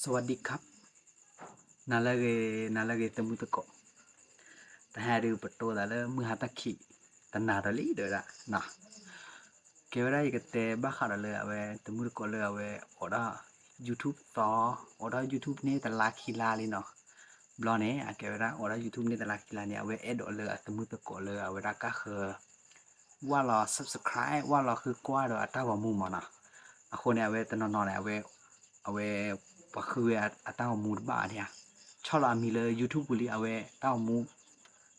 สวัสดีครับ နၤလၢအဂ့ၤ နၤလၢအဂ့ၤ တမုၢ်သကိး, တဟါဒုးပတိသးလၢမုၢ်ဟါတၢ်ခံး တနၤဒီးလံ တဲဝဲဒၣ်နီၤ, ကဲဝဲဒၣ်ယကတဲဘၣ်ဃးဒီးလၢအဝဲတမုၢ်သကိးလၢအဝဲအိးထီၣ် YouTube သီ, အိးထီၣ် YouTube န့ၣ်တလါခံလါလံနီၤ, ဘျီန့ၣ် အကဲဝဲဒၣ်အိးထီၣ် YouTube န့ၣ်တလါခံလါန့ၣ် အဝဲအဲၣ်ဒိးလၢအတမုၢ်သကိးလၢအဝဲဒၣ်ကဃၢ ဝၢ်လီၤ subscribe ဝၢ်လီၤဃုကွၢ်ဒီးအတၢ်ဂီၤမူမးနီၤ, အဃိန့ၣ် အဝဲတနီၤနီၤန့ၣ် အဝဲ အဝဲ ပှၤဃုဝဲအတၢ်ဂီၤမူတဘၣ်ဘၣ်န့ၣ်ဧါ, ဆီၣ်လီၤအမံၤလၢ YouTube ပူၤလံ အဝဲတၢ်ဂီၤမူ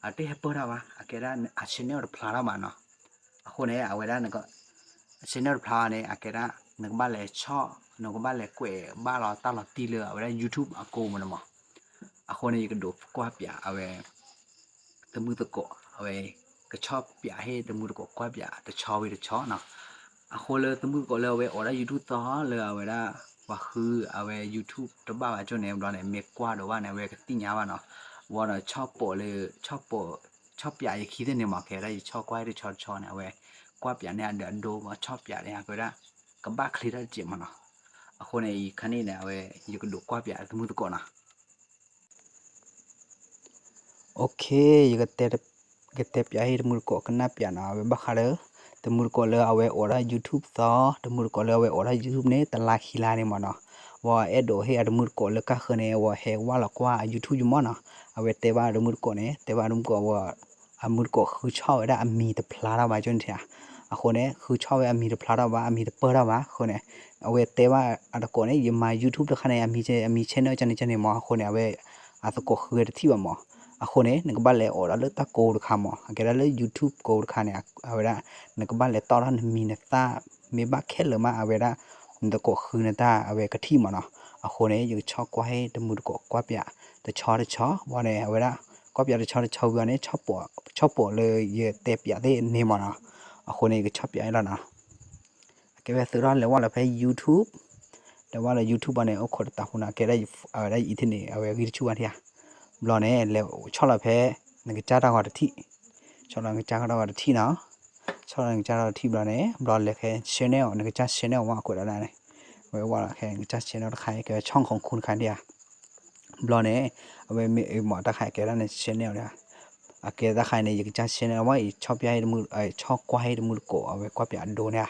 အတဟဲပၢၢ်ထီၣ်ဘၣ် အကဲဒၣ်အ channel တဖျါထီၣ်ဘၣ်နီၤ, အဃိန့ၣ် အဝဲဒၣ် channel တဖျါန့ၣ် အကဲဒၣ် နကဘၣ်လဲၤဆီၣ် နကဘၣ်လဲၤကွဲးဘၣ်လီၤတၢ်လီၤတံၢ်လၢအဝဲဒၣ် YouTube အကိးမးန့ၣ်မး, အဃိန့ၣ် ယကဒိးကွၢ်ပၠးအဝဲ တမုၢ်သကိး အဝဲ ကဆီၣ်ပၠးဟ့ၣ်တမုၢ်သကိးကွၢ်ပၠးတဆီဝံၤတဆီနီၤ, အဃိလၢတမုၢ်သကိးလၢအဝဲအိးထီၣ် YouTube သီလၢအဝဲဒၣ် ပှၤဃုအဝဲ YouTube တဘၣ်ဘၣ်ကၠိန့ၣ် ဘျီန့ၣ် မ့ၢ်ကွၢ်ဒီးဘၣ်န့ၣ် အဝဲကသ့ၣ်ညါဘၣ်နီၤ, ဝံၤဒီးဆီၣ်ပိာ်လၢ ဆီၣ်ပိာ် ဆီၣ်ပၠးယခံသ့ၣ်န့ၣ်မး ကဲဒၣ်ယဆီၣ်ကွၢ်ဟ့ၣ်တဆီတဆီန့ၣ် အဝဲ ကွၢ်ပၠးန့ၢ်အဒၢးအဒိ ဆီၣ်ပၠးန့ၣ် အကဲဒၣ် ကဘၣ်ချ့တၢ်တစဲးမးနီၤ, အဃိန့ၣ် အံၤခါန့ၣ်န့ၣ် အဝဲ ယကဒိးကွၢ်ပၠးတမုၢ်သကိးနီၤ ယကတဲပၠးဟ့ၣ်တမုၢ်သကိးကနၣ်ပၠးနီၤ, အဝဲဘၣ်ဃးလၢ တမုၢ်သကိးလၢအဝဲအိးထီၣ် YouTube သီ, တမုၢ်သကိးလၢအဝဲအိးထီၣ် YouTube န့ၣ် တလါခံလါန့ၣ်မးနီၤ, ဝံၤအဲၣ်ဒိးဟ့ၣ်အတမုၢ်သကိးလၢကဃၢန့ၣ် ဝံၤဟဲဝၢ်လီၤကွၢ်အ YouTube ယမးနီၤ, အဝဲတဲဘၣ်တမုၢ်သကိးန့ၣ် တဲဘၣ်တမုၢ်သကိးဝံၤ အမုၢ်သကိးဃုဆီၣ်ဝဲဒၣ်အမံၤတဖျါထီၣ်ဘၣ်ကၠိန့ၣ်ဧါ, အဃိန့ၣ် ဃုဆီၣ်ဝဲအမံၤတဖျါထီၣ်ဘၣ် အမံၤတပၢၢ်ထီၣ်ဘၣ်အဃိန့ၣ်, အဝဲတဲဘၣ်အသကိးန့ၣ် ယမၤ YouTube တခါန့ၣ် အမံၤ အမံၤ channel ကန့ၣ်ကန့ၣ်မး အဃိန့ၣ် အဝဲ အသကိးဃုဝဲတထံၣ်ဘၣ်မး, အဃိန့ၣ် နကဘၣ်လဲၤအိးထီၣ်လၢတၢ်ကိးတခါမး အကဲဒၣ်လၢ YouTube ကိးတခါန့ၣ် အဝဲဒၣ် နကဘၣ်လဲၤတီၣ်ထီၣ်နမံၤနသၣ် မ့ၢ်ဘၣ်ခဲလၢာ်မး အဝဲဒၣ် နသကိးဃုနတၢ်အဝဲကထံၣ်မးနီၤ, အဃိန့ၣ် ယကဆီၣ်ကွၢ်ဟ့ၣ်တမုၢ်သကိးကွၢ်ပၠးတဆီတဆီ ဝံၤန့ၣ် အဝဲဒၣ် ကွၢ်ပၠးတဆီတဆီဝံၤန့ၣ် ဆီၣ်ပိာ်လၢယတဲပၠးသ့ၣ်န့ၣ်မးနီၤ, အဃိန့ၣ် ယကဆီၣ်ပၠးအံၤလီၤနီၤ အကဲဝဲသုးထီၣ်လဲၤဝဲလီၤဖဲ YouTube, လဲၤဝဲလီၤ YouTube ဘၣ်န့ၣ် အိၣ်ခိးတတးဖိန့ၣ် အကဲဒၣ်အဝဲဒၣ်အံၤထံၣ်န့ၣ် အဝဲဂံၢ်တဆူၣ်ဘၣ်ထံၣ်ဧါ, ဘျီန့ၣ် လဲၤဆီၣ်လီၤဖဲ နကစၢ်တၢ်ဂီၤတထံၣ်, ဆီၣ်လီၤနကစၢ်တၢ်ဂီၤတထံၣ်နီၤ, ဆီၣ်လီၤနကစၢ်တၢ်ဂီၤတထံၣ်ဘျီန့ၣ် ဘျီလဲၤဖဲ channel နကစၢ် channel ဝဲအကွဲးဒၣ်န့ၣ်, ဝဲဝဲလီၤဖဲနကစၢ် channel တခါအံၤ ကဲဝဲ ช่องของคุณ တခါထံၣ်ဧါ ဘျီန့ၣ် အဝဲမ့ၢ်အမ့ၢ်တၢ်ခါအံၤကဲဒၣ်န့ၣ် channel န့ၣ်, အကဲတၢ်ခါအံၤန့ၣ် ယကစၢ် channel ဝဲအံၤ ဆီၣ်ပၠးဟ့ၣ်တမုၢ် ဆီၣ်ကွၢ်ဟ့ၣ်တမုၢ်တကိး အဝဲကွၢ်ပၠးအဒိန့ၣ်ဧါ,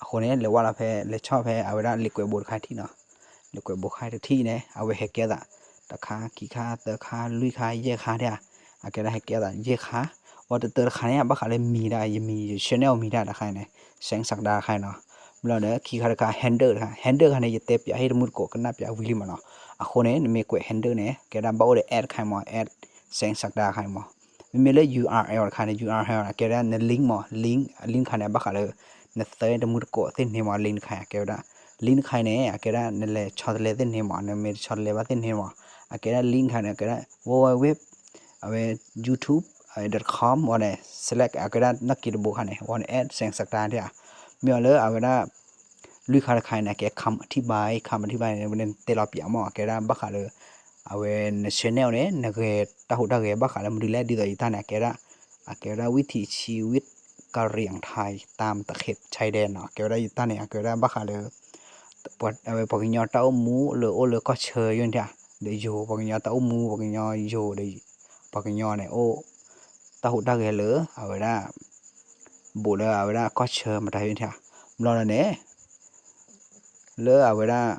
အဃိန့ၣ် လဲၤဝဲလီၤဖဲ လဲၤဆီၣ်ဖဲအဝဲဒၣ် လိာ်ကွဲးဘိးတခါထံၣ်နီၤ, လိာ်ကွဲးဘိးခါတထံၣ်န့ၣ် အဝဲဟဲကဲသး တခါ ခံခါ သၢခါ လွံၢ်ခါ ယဲၢ်ခါထံၣ်ဧါ, အကဲဒၣ်ဟဲကဲသး ယဲၢ်ခါ, ဝံၤတတၢတခါန့ၣ် ဘၣ်ဃးလၢမံၤဒၣ် ယမံၤ ယ channel မံၤဒၣ်တခါအံၤန့ၣ် စဲးစကဒါ တခါအံၤနီၤ, ဘျီဒီး ခံခါတခါ handle တခါ handle တခါန့ၣ် ယတဲပၠးဟ့ၣ်တမုၢ်တကိး ကနၣ်ပၠးဝံၤလံမးနီၤ, အဃိန့ၣ် နမ့ၢ်ကွဲး handle န့ၣ် ကဲဒၣ်ဘၣ်အိၣ်ဒီး ad တခါအံၤမး ad စဲးစကဒါ တခါအံၤမး, မ့မ့ၢ်လၢ URL တခါန့ၣ် URL န့ၣ် ကဲဒၣ်န link မး link link တခါန့ၣ် ဘၣ်ဃးလၢ နသၢတမုၢ်တကိးသ့ၣ်န့ၣ်မး link တခါအံၤ အကဲဝဲဒၣ် link တခါအံၤန့ၣ် အကဲဒၣ်နလဲၤဆီတလဲသ့ၣ်န့ၣ်မး နမ့ၢ်တဆီတလဲဘၣ်သ့ၣ်န့ၣ်မး, အကဲဒၣ် link တခါန့ၣ် အကဲဒၣ် www အဝဲ YouTube dot com ဝံၤန့ၣ် select အကဲဒၣ်နီၣ်က့တဘိခါန့ၣ် ဝံၤန့ၣ် ad စဲးစကဒါ ထံၣ်ဧါ, မ့ၢ်အီၤလၢအဝဲဒၣ် လွံၢ်ခါတခါအံၤန့ၣ် အကဲ คำอธิบาย คำอธิบาย န့ၣ် ဝဲန့ၣ်တဲလီၤပၠးမး အကဲဒၣ်ဘၣ်ဃးလၢ အဝဲန channel န့ၣ် နဂဲၤတၢ်ဟူးတၢ်ဂဲၤဘၣ်ဃးလၢမနုၤလဲၣ် ဒ်သိးယတၢ်န့ၣ် အကဲဒၣ် အကဲဝဲဒၣ် วิถีชีวิตกะเหรี่ยงไทยตามตะเข็บชายแดน နီၤ, အကဲဝဲဒၣ်ယတၢ်န့ၣ် အကဲဝဲဒၣ်ဘၣ်ဃးလၢ အဝဲပှၤကညီတၢ်အိၣ်မူလၢအိၣ်လၢကီၢ်ဆၢယိၣ်န့ၣ် ဒီးယိၤ ပှၤကညီတၢ်အိၣ်မူ ပှၤကညီယိၤဒီး ပှၤကညီန့ၣ် အိၣ်တၢ်ဟူးတၢ်ဂဲၤလၢ အဝဲဒၣ် ဘူးလၢအဝဲဒၣ်ကီၢ်ဆၢမတၤယိၣ်န့ၣ် ဘျီဒီးန့ၣ် လၢအဝဲဒၣ်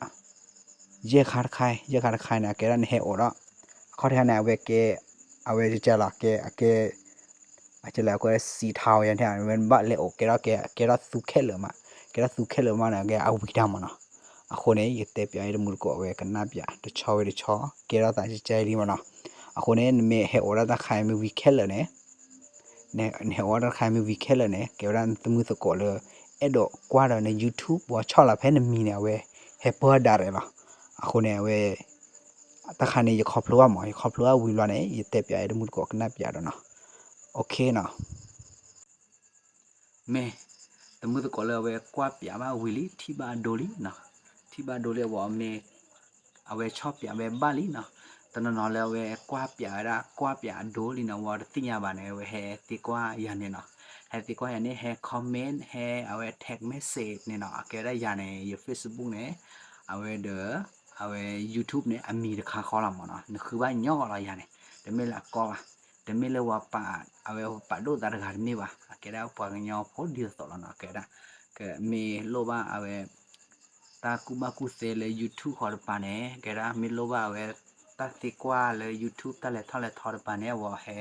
ယဲၢ်ခါတခါ ယဲၢ်ခါတခါန့ၣ် အကဲဒၣ်နဟဲအိးဒီး အခီၣ်ထံးခါန့ၣ် အဝဲကဲ အဝဲကဲလီၤ ကဲ အကဲ အကဲလၢအကဲ စံးထီယဲၢ်န့ၣ် ဝဲဘၣ်လဲၤအိးကဲထီၣ်ကဲ ကဲထီၣ်သူခဲလၢာ်မး ကဲထီၣ်သူခဲလၢာ်မးန့ၣ် အကဲအဝံၤတၢ်မးနီၤ, အဃိန့ၣ် ယတဲပၠးအံၤတမုၢ်တကိး အဝဲကနၣ်ပၠး တဆီဝံၤတဆီ ကဲထီၣ်သးကဲကဲလံမးနီၤ, အဃိန့ၣ် နမ့ၢ်ဟဲအိးဒၣ်တၢ်ခါအံၤမ့ၢ်ဝံၤခဲလၢာ်န့ၣ် နဟဲအိးတၢ်တခါမ့ၢ်ဝံၤခဲလၢာ်န့ၣ် ကဲဝဲဒၣ်နတမုၢ်သကိးလၢ အဲၣ်ဒိးကွၢ်ဒီးန YouTube ဝံၤဆီၣ်လီၤဖဲနမံၤန့ၣ် အဝဲဟဲပၢၢ်ဒၣ်ရဲၣ်လီၤ. အဃိန့ၣ် အဝဲ တၢ်ခါန့ၣ် ယခီဖျိဘၣ်မး ယခီဖျိဘၣ်ဝံၤလီၤန့ၣ် ယတဲပၠးအံၤတမုၢ်သကိးကနၣ်ပၠးဒီးနီၤ. မ့ၢ် တမုၢ်သကိးလၢအဝဲကွၢ်ပၠးဘၣ်ဝံၤလံ ထံၣ်ဘၣ်အဒိလံနီၤ, ထံၣ်ဘၣ်အဒိလံအဝဲမ့ၢ် အဝဲဆီၣ်ပၠးဝဲဘၣ်လံနီၤ, တနီၤနီၤလၢအဝဲကွၢ်ပၠးဝဲဒၣ် ကွၢ်ပၠးအဒိလံနီၤ ဝံၤတသ့ၣ်ညါဘၣ်န့ၣ် အဝဲဟဲသံကွၢ်ယၤန့ၣ်နီၤ, ဟဲသံကွၢ်ယၤန့ၣ် ဟဲ comment ဟဲအဝဲ text message န့ၣ်နီၤ, အကဲဝဲဒၣ်ယၤန့ၣ် ယ Facebook န့ၣ် အဝဲဒီး အဝဲ YouTube န့ၣ် အမံၤတခါဃီလီၤမ့ၢ်နီၤ, နဃုဘၣ်ညီလီၤယၤန့ၣ်, တမ့ၢ်လၢအကီဘၣ်, တမ့ၢ်လၢဝၤပာ် အဝဲပာ်ဒိၣ်သးတဂၤတမ့ၢ်ဘၣ်, အကဲဒၣ်ပှၤကညီဖိဒ်သိးလီၤနီၤ, အကဲဒၣ် ကမ့ၢ်လိၣ်ဘၣ်အဝဲ တၢ်ကူၣ်ဘၣ်ကူၣ်သ့လၢ YouTube ဃီတပၤန့ၣ် ကဲဒၣ်မ့ၢ်လိၣ်ဘၣ်အဝဲ တၢ်သံကွၢ်လၢ YouTube တၢ်လဲၤထီၣ်လဲၤထီတပၤန့ၣ် အဝဲဟဲ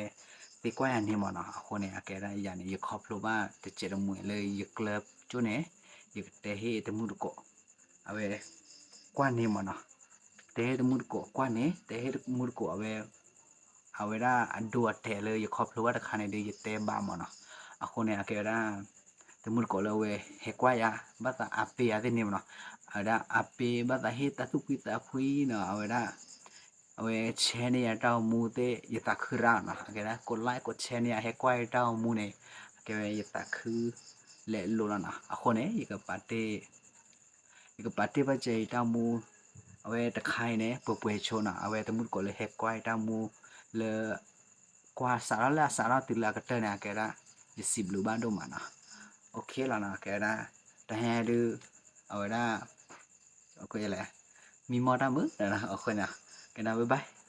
သံကွၢ်ယၤန့ၣ်မ့ၢ်နီၤ, အဃိန့ၣ် အကဲဒၣ်ယၤန့ၣ် ယခီဖျိဘၣ်တစဲးတမှဲၤလၢယကျၢၤကၠိန့ၣ် ယကတဲဟ့ၣ်တမူတကိး အဝဲ ကွၢ်န့ၢ်မ့ၢ်နီၤ, တဲဟ့ၣ်တမူတကိးကွၢ်န့ၢ်, တဲဟ့ၣ်တမူတကိးအဝဲ အဝဲဒၣ်အဒိအတဲာ်လၢယခီဖျိဘၣ်တခါန့ၣ်ဒီး ယတဲဘၣ်မ့ၢ်နီၤ, အဃိန့ၣ် အကဲဝဲဒၣ် တမူတကိးလၢအဝဲဟဲကွၢ်ယၤ ဘၣ်သးအပ့ၤယၤသ့ၣ်န့ၣ်မ့ၢ်နီၤ, အဝဲဒၣ်အပ့ၤဘၣ်သးဟ့ၣ်တၢ်သူၣ်ဖှံသးဖှံနီၤ, အဝဲဒၣ် အဝဲ share န့ၢ်ယၤတၢ်အိၣ်မူသ့ၣ် ယသးခုရၣ်နီၤ, အကဲဒၣ် ကိး like ကိး share န့ၢ်ယၤ ဟဲကွၢ်ယတၢ်အိၣ်မူန့ၣ် အကဲဝဲယသးခုလဲၤလိၤလီၤနီၤ, အဃိန့ၣ် ယကပာ်တ့ၢ် ယကပာ်တ့ၢ်ဘၣ်စဲးယတၢ်အိၣ်မူ အဝဲတခါအံၤန့ၣ် ပှဲၤပှဲၤဆိနီၤ, အဝဲတမူတကိးလၢဟဲကွၢ်ယတၢ်အိၣ်မူလၢ ကွၢ်စးထီၣ်လၢအစးထီၣ်တုၤလၢအကတၢၢ်န့ၣ် အကဲဒၣ် ယစံးဘျုးဘၣ်ဒိၣ်မးနီၤ, OK လီၤနီၤ, အကဲဝဲဒၣ် တဟဲဒုး အဝဲဒၣ် မံမီၢ်တၢ်မုာ်နီၤ, အဃိန့ၣ် ကဲနီၤ bye bye